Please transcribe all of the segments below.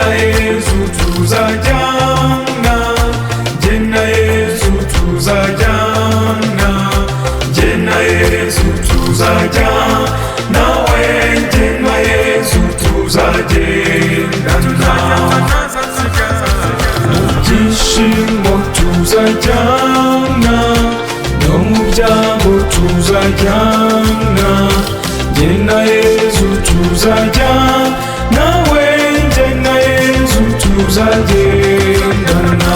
na Yesu tuzajyana, jye na Yesu tuzajyana, jye na Yesu tuzajyana, we jye na Yesu tuzagendana. Mu byishimo tuzajyana, no mu byago tuzajyana, jye na Yesu tuzajyana, we jye na Yesu tuzagendana.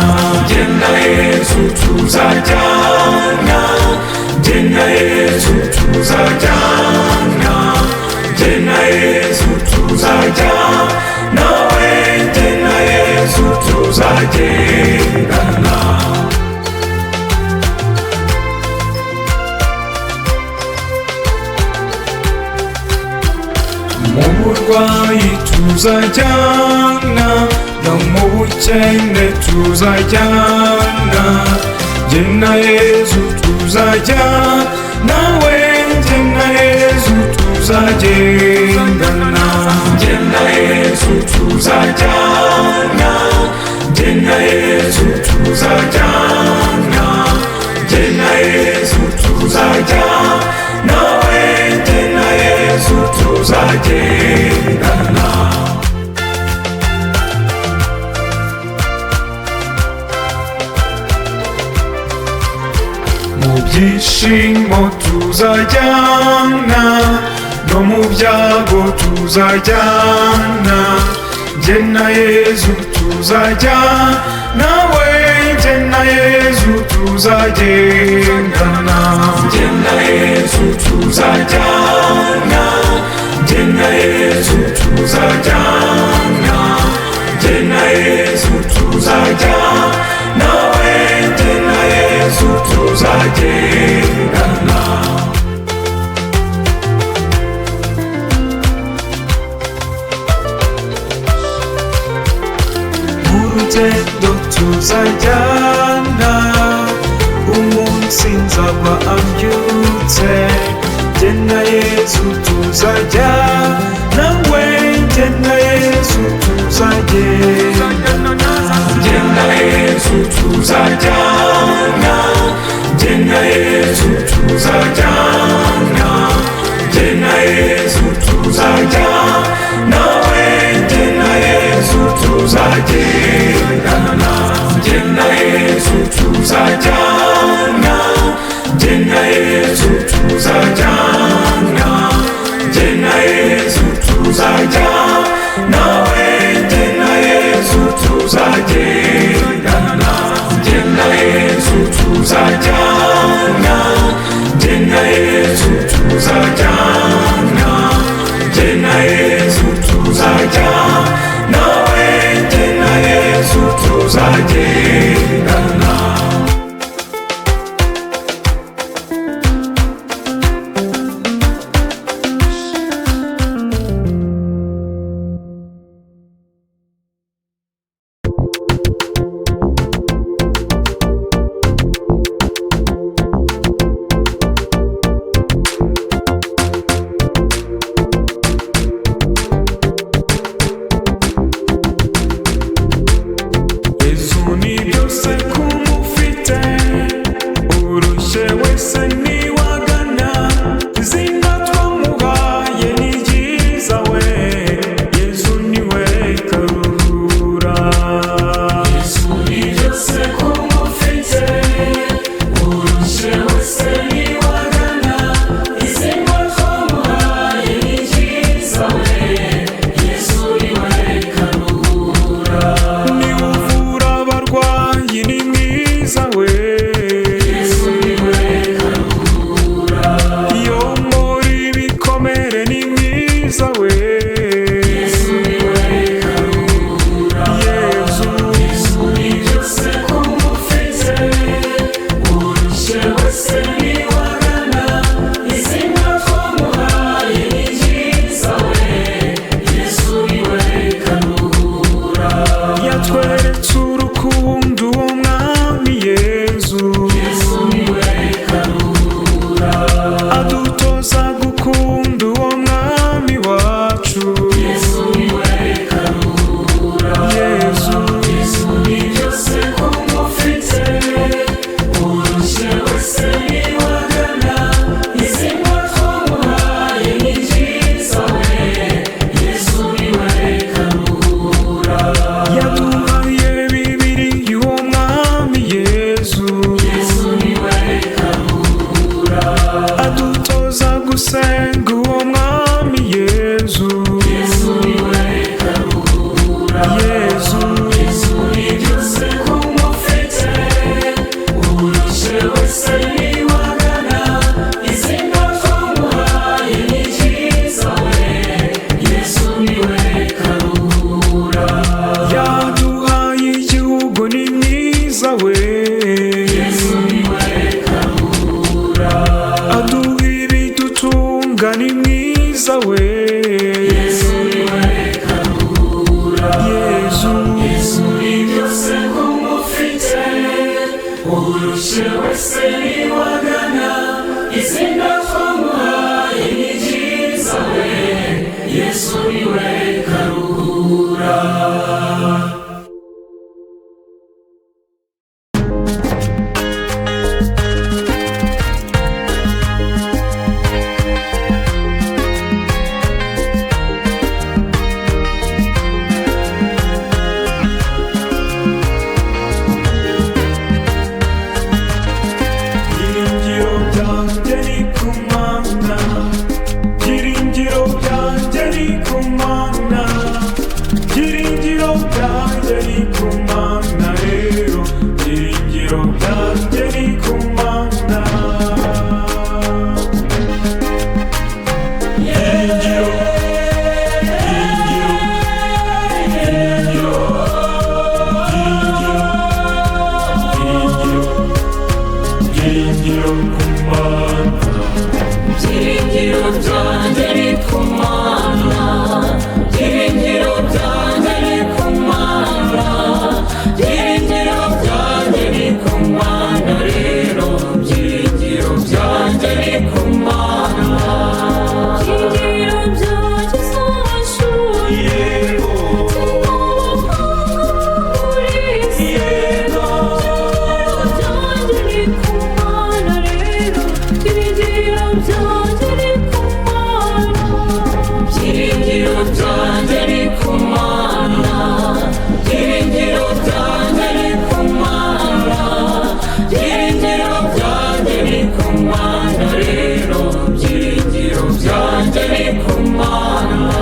Jye na Yesu tuzajyana, jye na Yesu tuzajyana, jye na Yesu tuzajyana, we jye na Yesu tuzagendana. Mu burwayi tuzajyana, no mu bukene tuzajyana, jye na Yesu tuzajyana, we jye na Yesu tuzagendana. Jye na Yesu tuzajyana, jye na Yesu tuzajyana, jye na Yesu tuzajyana, we jye na Yesu tuzagendana. Mu byishimo tuzajyana, no mu byago tuzajyana, jye na Yesu tuzajyana, we jye na Yesu tuzagendana. Jye na Yesu tuzajyana, jye na Yesu tuzajyana, jye na Yesu tuzajyana, we jye na Yesu tuzagendana. Mu rugendo tuzajyana, umunsi nzaba ambyutse, jye na Yesu tuzajyana, we jye na Yesu tuzagendana. Jye na Yesu tuzajyana, jye na Yesu tuzajyana, jye na Yesu tuzajyana, we jye na Yesu tuzagendana. Jye na Yesu tuzajyana, jye na Yesu tuzajyana, jye na Yesu tuzajyana, we jye na Yesu tuzagendana. Jye na Yesu tuzajyana, jye na Yesu tuzajyana, jye na Yesu tuzajyana, we jye na Yesu tuzagendana. Yesu niwe Karuhura. Byiringiro byanjye ni ku Mana, byiringiro byanjye ni ku Mana, byiringiro byanjye ni ku Mana rero, byiringiro byanjye ni ku Mana. Byiringiro, byiringiro, byiringiro, byiringiro, byiringiro. Byiringiro ku Mana. Byiringiro byanjye ni ku Mana, byiringiro byanjye ni ku Mana, byiringiro byanjye ni ku Mana rero, byiringiro byanjye ni ku Mana. Byiringiro byanjye si amashuri, Yego, si n'ubukungu muri iyi si. yego. Byiringiro byanjye ni ku Mana rero, byiringiro byanjye ni ku Mana. Byiringiro byanjye ni ku Mana, byiringiro byanjye ni ku Mana, byiringiro byanjye ni ku Mana rero, byiringiro byanjye ni ku Mana.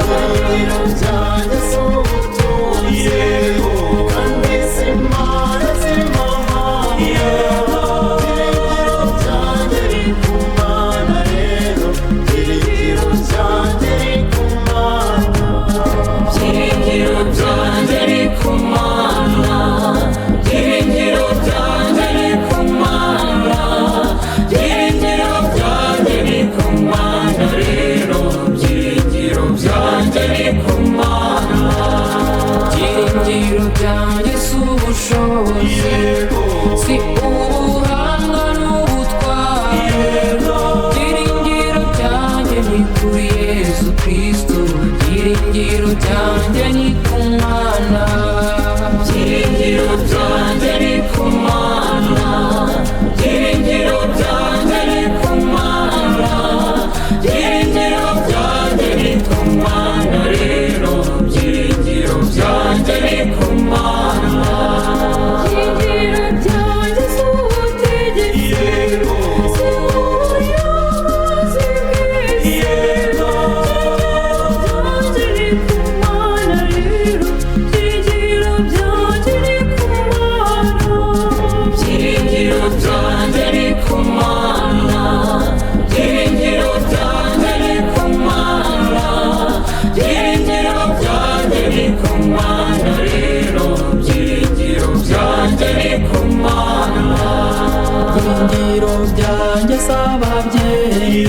Byiringiro byanjye si ubutunzi, Yego, kandi si impano z'amahanga. yego. Byiringiro byanjye ni ku Mana rero, byiringiro byanjye ni ku Mana. Byiringiro byanjye ni ku Mana, byiringiro byanjye ni ku Mana, byiringiro byanjye ni ku Mana rero, byiringiro byanjye ni ku Mana. Byiringiro byanjye si ubushobozi, si ubuhanga n'ubutwari. Byiringiro byanjye ni kuri Yesu Kristo, byiringiro byanjye ni ku Mana. Byiringiro byanjye ni ku Mana, byiringiro byanjye ni ku Mana, byiringiro byanjye ni ku Mana rero, byiringiro byanjye ni ku Mana. Byiringiro byanjye si ubutegetsi, Yego, si ubuyobozi bw'isi. yego. Byanjye ni ku Mana rero, byiringiro byanjye ni ku Mana. Byiringiro byanjye ni ku Mana, byiringiro byanjye ni ku Mana, byiringiro byanjye ni ku Mana rero, byiringiro byanjye ni ku Mana. Byiringiro byanjye si ababyeyi,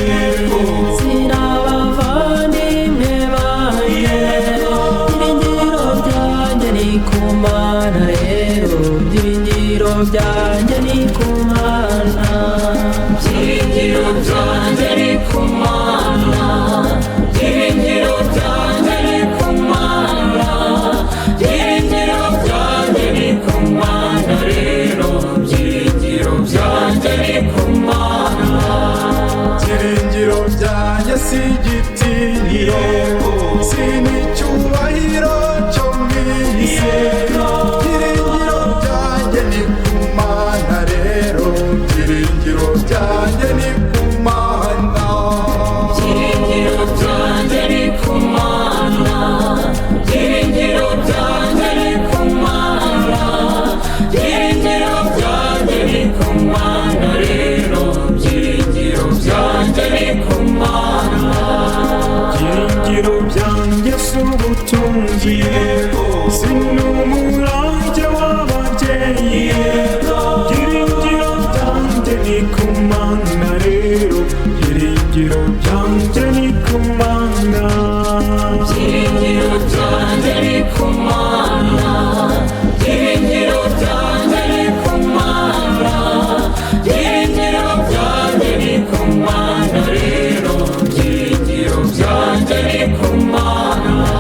si n'abavandimwe banjye. Byiringiro byanjye ni ku Mana rero, byiringiro byanjye ni ku Mana. Byiringiro byanjye ni ku Mana, byiringiro byanjye ni ku Mana, byiringiro byanjye ni ku Mana rero, byiringiro byanjye ni ku Mana. Byiringiro byanjye si igitinyiro, si n'icyubahiro cyo mu isi. Byiringiro byanjye ni ku Mana rero, byiringiro byanjye ni ku Mana. Byiringiro byanjye ni ku Mana, byiringiro byanjye ni ku Mana, byiringiro byanjye ni ku Mana rero, byiringiro byanjye ni ku Mana. Byiringiro byanjye si ubutunzi, si n'umurage w'ababyeyi. Byiringiro byanjye ni ku Mana rero, byiringiro byanjye ni ku Mana. Byiringiro byanjye ni ku Mana, byiringiro byanjye ni ku Mana, byiringiro byanjye ni ku Mana rero, byiringiro byanjye byanjye ni ku Mana.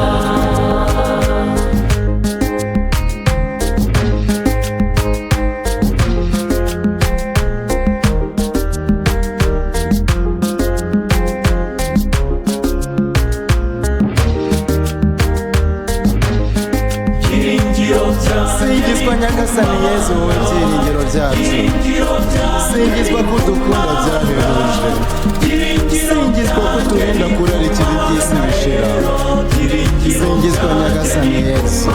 Byiringiro byanjye Singizwa Nyagasani Yezu, wowe byiringiro byacu. Byiringiro byanjye Singizwa ko udukunda byahebuje. Byiringiro Singizwa ko uturinda kurarikira iby'isi bishira. Byiringiro Singizwa Nyagasani Yezu.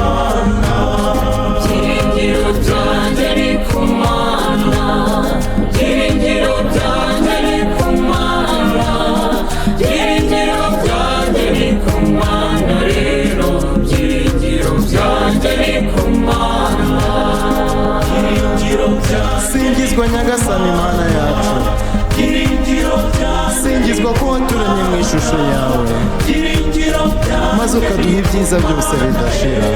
Byiringiro byanjye ni ku Mana. Byiringiro byanjye ni ku Mana. Byiringiro byanjye ni ku Mana rero. Byiringiro byanjye ni ku Mana. Byiringiro byanjye Singizwa Nyagasani Mana yacu. Byiringiro byanjye Singizwa ko waturemye mu ishusho yawe, Byiringiro byanjye maze ukaduha ibyiza byose bidashira.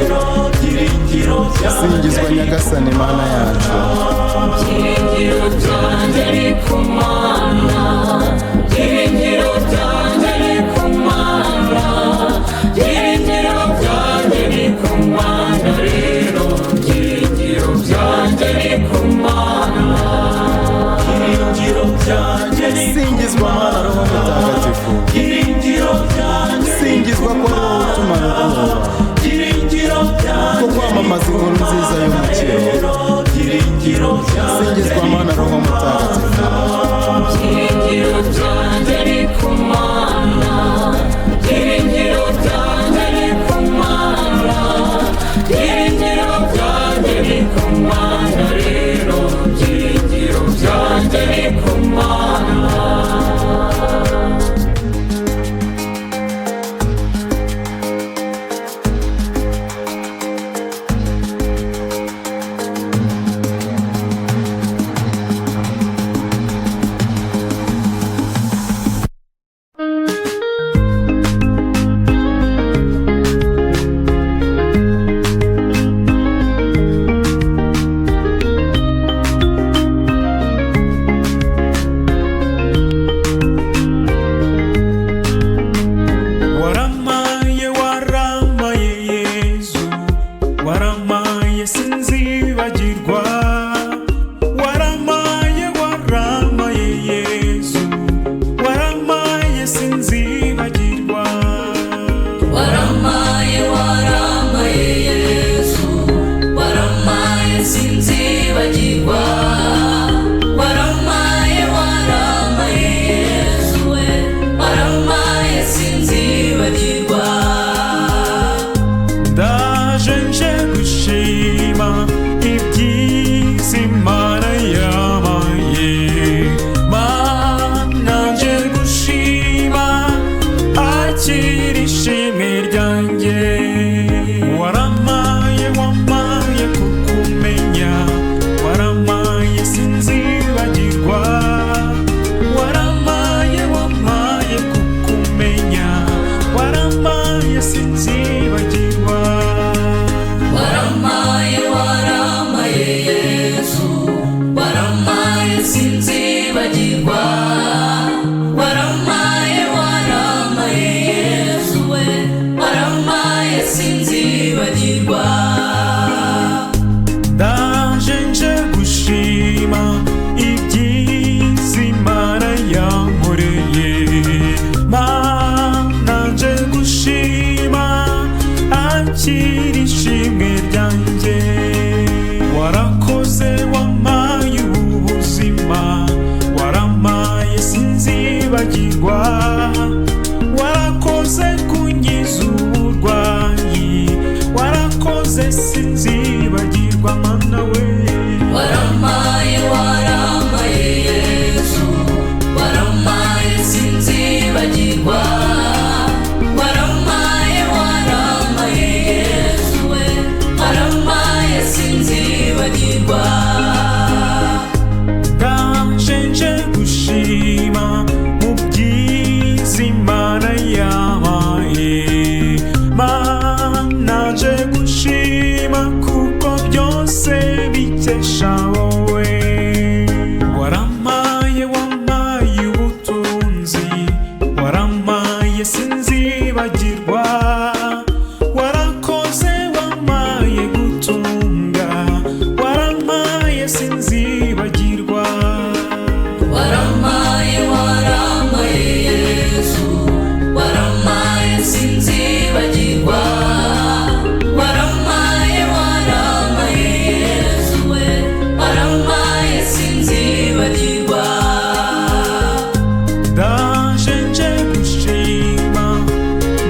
Byiringiro byanjye Singizwa Nyagasani Mana yacu. Byiringiro byanjye ni ku Mana. Byiringiro byanjye ni ku Mana. Byiringiro byanjye ni ku Mana rero. Byiringiro byanjye ni ku Mana. Byiringiro byanjye ni Singizwa Mana Roho Mutagatifu. Byiringiro byanjye Singizwa ko ari wowe utumara ubwoba, Byiringiro byanjye ko kwamamaza inkuru nziza y'umukiro. Byiringiro byanjye Singizwa Mana Roho Mutagatifu. Byiringiro byanjye ni ku Mana. Byiringiro byanjye ni ku Mana. Byiringiro byanjye ni ku Mana rero. Byiringiro byanjye ni ku Mana. Waramaye, waramaye Yezu, waramaye sinzibagirwa. Waramaye, waramaye Yezu, waramaye sinzibagirwa. Waramaye, waramaye Yesu, waramaye sinzibagirwa. Waramaye, waramaye Yesu we, waramaye sinzibagirwa. Ndaje nje gushima ibyiza Imana yabaye. Mana nje gushima, akira ishimwe ryanjye. Waramaye, wamaye kukumenya, waramaye sinzibagirwa. Waramaye, wamaye kukumenya, waramaye sinzibagirwa. Waramaye, waramaye Yesu, waramaye sinzibagirwa. Waramaye, waramaye Yesu we, waramaye sinzibagirwa. Ndaje nje gushima ibyiza Imana yankoreye. Mana nje gushima, akira ishimwe ryanjye. Warakoze wampaye ubuzima, waramaye sinzibagirwa. Warakoze kunkiza uburwayi, warakoze sinzibagirwa Mana we. Waramaye, waramaye Yesu, waramaye sinzibagirwa. Waramaye, waramaye Yesu. sinzibagirwa. Warakoze wampaye gutunga, warampaye sinzibagirwa. Waramaye, waramaye Yesu, waramaye sinzibagirwa. Waramaye, waramaye Yesu we, waramaye sinzibagirwa. Ndaje nje gushima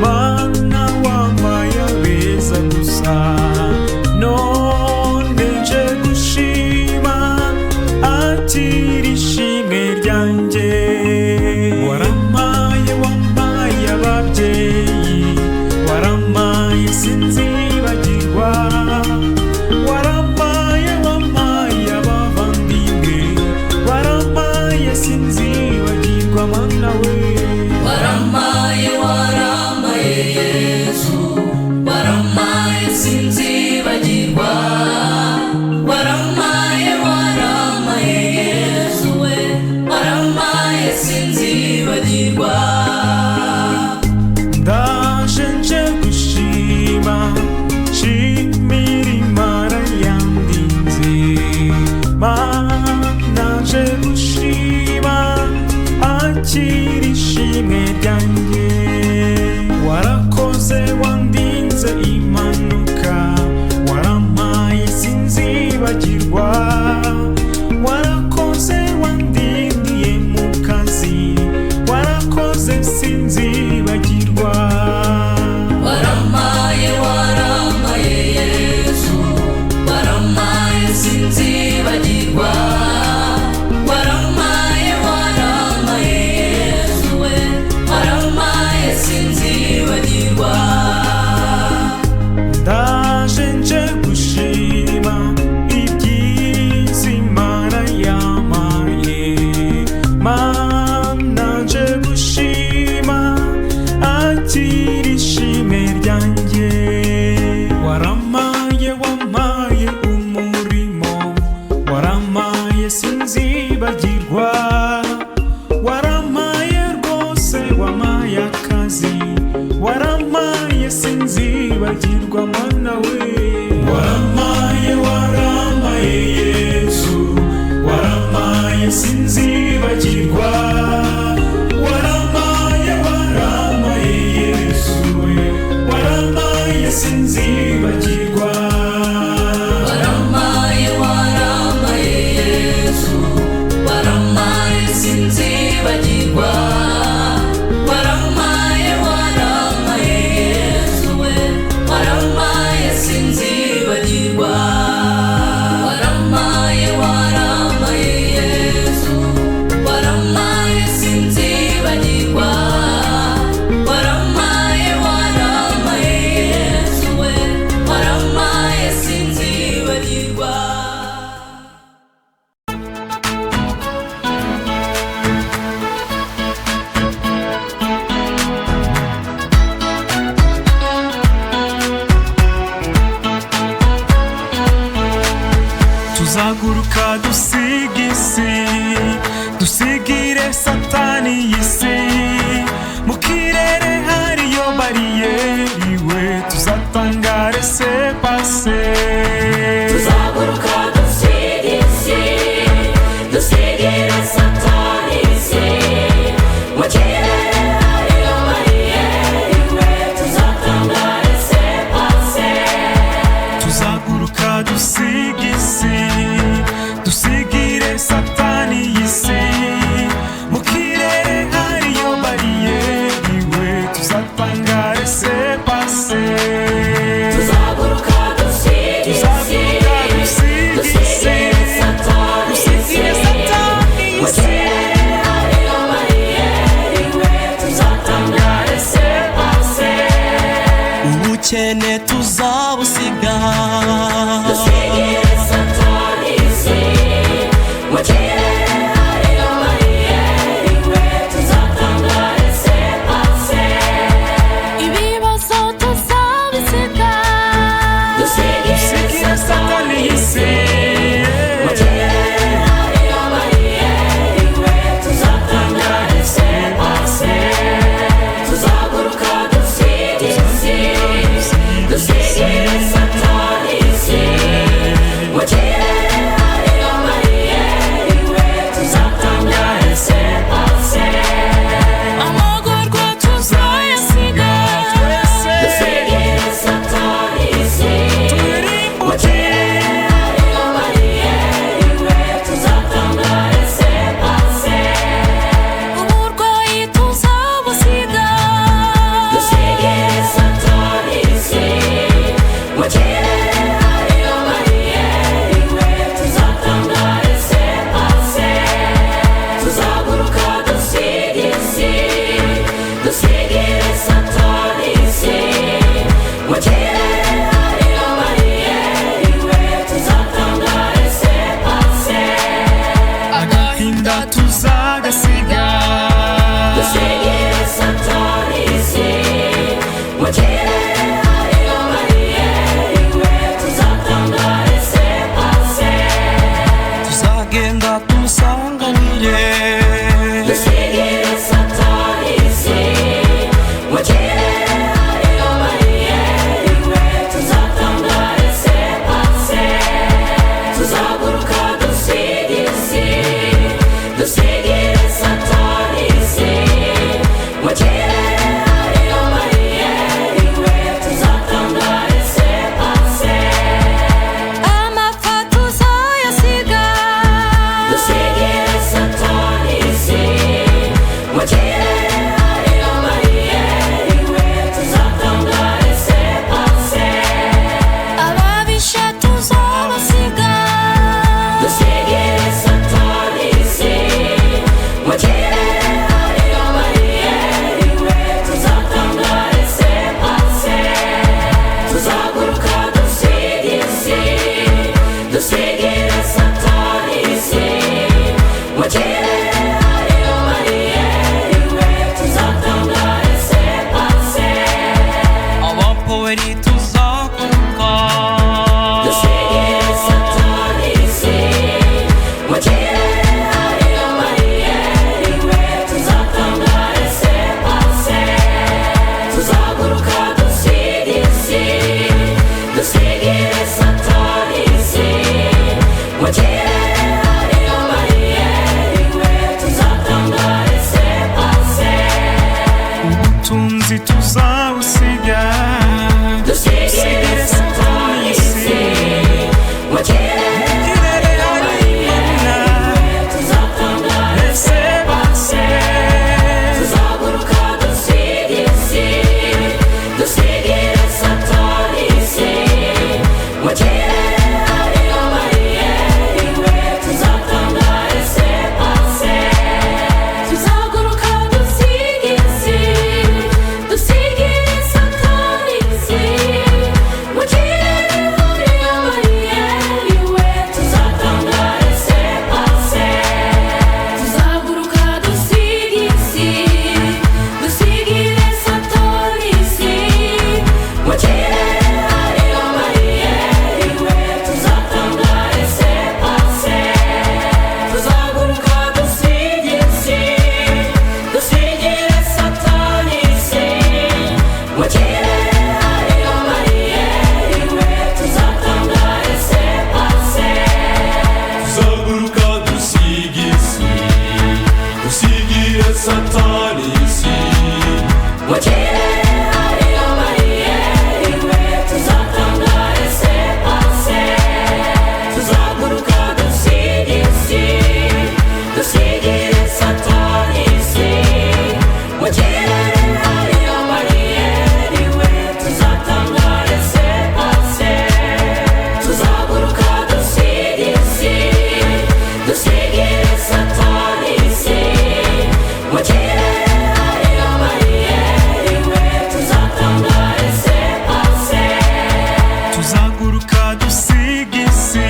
Mana wampaye abeza gusa, none nje gushima akira ishimwe ryanjye. Warampaye wampaye ababyeyi, warampaye sinzibagirwa. Warampaye wampaye abavandimwe, warampaye sinzibagirwa Mana we. Waramaye, waramaye Yesu, waramaye sinzibagirwa. Waramaye, waramaye Yesu we, waramaye sinzibagirwa. Ndaje nje gushima, nshimira Imana yandinze. Mana nje gushima, akira ishimwe ryanjye. Warakoze wandinze impanuka, warampaye sinzibagirwa. Warakoze wandindiye mu kazi, warakoze sinzibagirwa. Waramaye, waramaye Yesu, waramaye sinzibagirwa. Waramaye, waramaye Yesu we, waramaye sinzibagirwa. Ndaje nje gushima ibyiza Imana yampaye. Mana nje gushima, akira ishimwe ryanjye. Waramaye wampaye umurimo, waramaye sinzibagirwa. Waramaye rwose wampaye akazi, waramaye sinzibagirwa Mana we. Waramaye, waramaye Yesu, waramaye sinzibagirwa. Waramaye, waramaye Yesu we, waramaye sinzibagirwa. Waramaye, waramaye Yesu, waramaye sinzibagirwa. Waramaye, waramaye Yesu we, waramaye sinzibagirwa. Waramaye, waramaye Yesu, waramaye sinzibagirwa. Waramaye, waramaye Yesu we, waramaye sinzibagirwa. Tuzaguruka dusiga isi, dusigire satani y'isi. Mu kirere hariyo bariyeri we, tuzatanga resepase. Tuzaguruka dusiga isi, dusigire satani isi. Mu kirere hariyo bariyeri we, tuzatanga resepase. Tuzaguruka dusiga isi, dusigire satani y'isi. Mu kirere hariyo bariyeri we, tuzatanga resepase. Tuzaguruka dusiga isi, Tuzaguruka dusiga isi, dusigire satani isi. dusigire satani Mu y'isi. kirere hariyo bariyeri we, tuzatanga resepase. Ubukene tuzabusiga, Dusigire satani isi, mu kirere hariyo bariyeri we, tuzatanga resepase. Ibibazo tuzabisiga, Dusigire Dusigire satani satani isi, y'isi. mu kirere hariyo bariyeri we, tuzatanga resepase. Tuzaguruka dusigire Tuzawusiga. Dusigire Satani isi. Mu kirere Kirere hari Imana. tuzatanga Laissez-passer. Tuzaguruka dusiga isi, dusigire Satani isi. Mu kirere hariyo bariyeri we, tuzatanga laissez-passer. Tuzaguruka dusiga isi, dusigire Satani isi. Mu kirere hariyo bariyeri we, tuzatanga laissez-passer. Tuzaguruka dusiga isi, dusigire Satani isi. Mu kirere hariyo bariyeri we, tuzatanga laissez-passer. Tuzaguruka dusiga isi, dusigire Satani isi. Mu kirere hariyo bariyeri we, tuzatanga laissez-passer. Tuzaguruka dusiga isi, dusigire Satani isi. Mu kirere hariyo bariyeri we, tuzatanga laissez-passer. Tuzaguruka dusiga isi, dusigire Satani isi. Mu kirere hariyo bariyeri we, tuzatanga laissez-passer. Tuzaguruka dusiga isi, dusigire Satani isi. Mu kirere hariyo bariyeri we, tuzatanga laissez-passer. Tuzaguruka dusiga isi,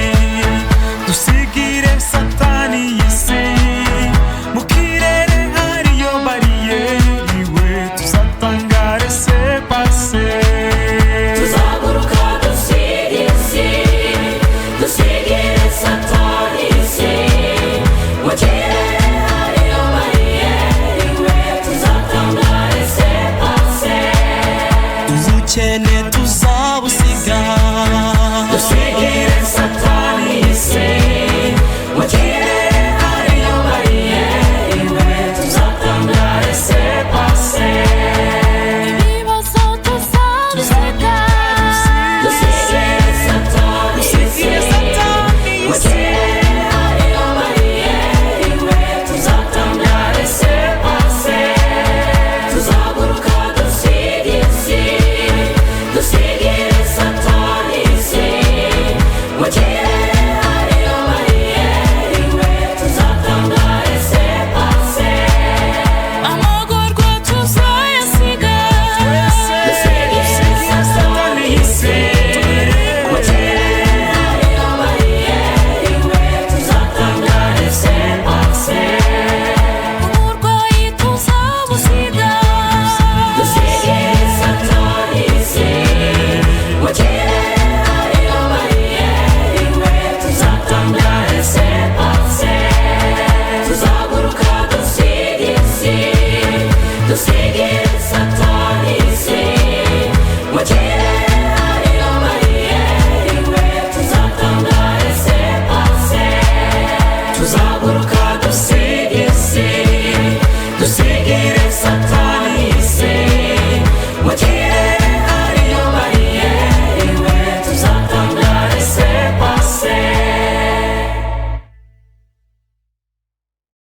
dusigire Satani isi. Mu kirere hariyo bariyeri we, tuzatanga laissez-passer. Tuzaguruka dusiga isi, dusigire Satani isi. Mu kirere hariyo bariyeri we, tuzatanga laissez-passer. Ubukene.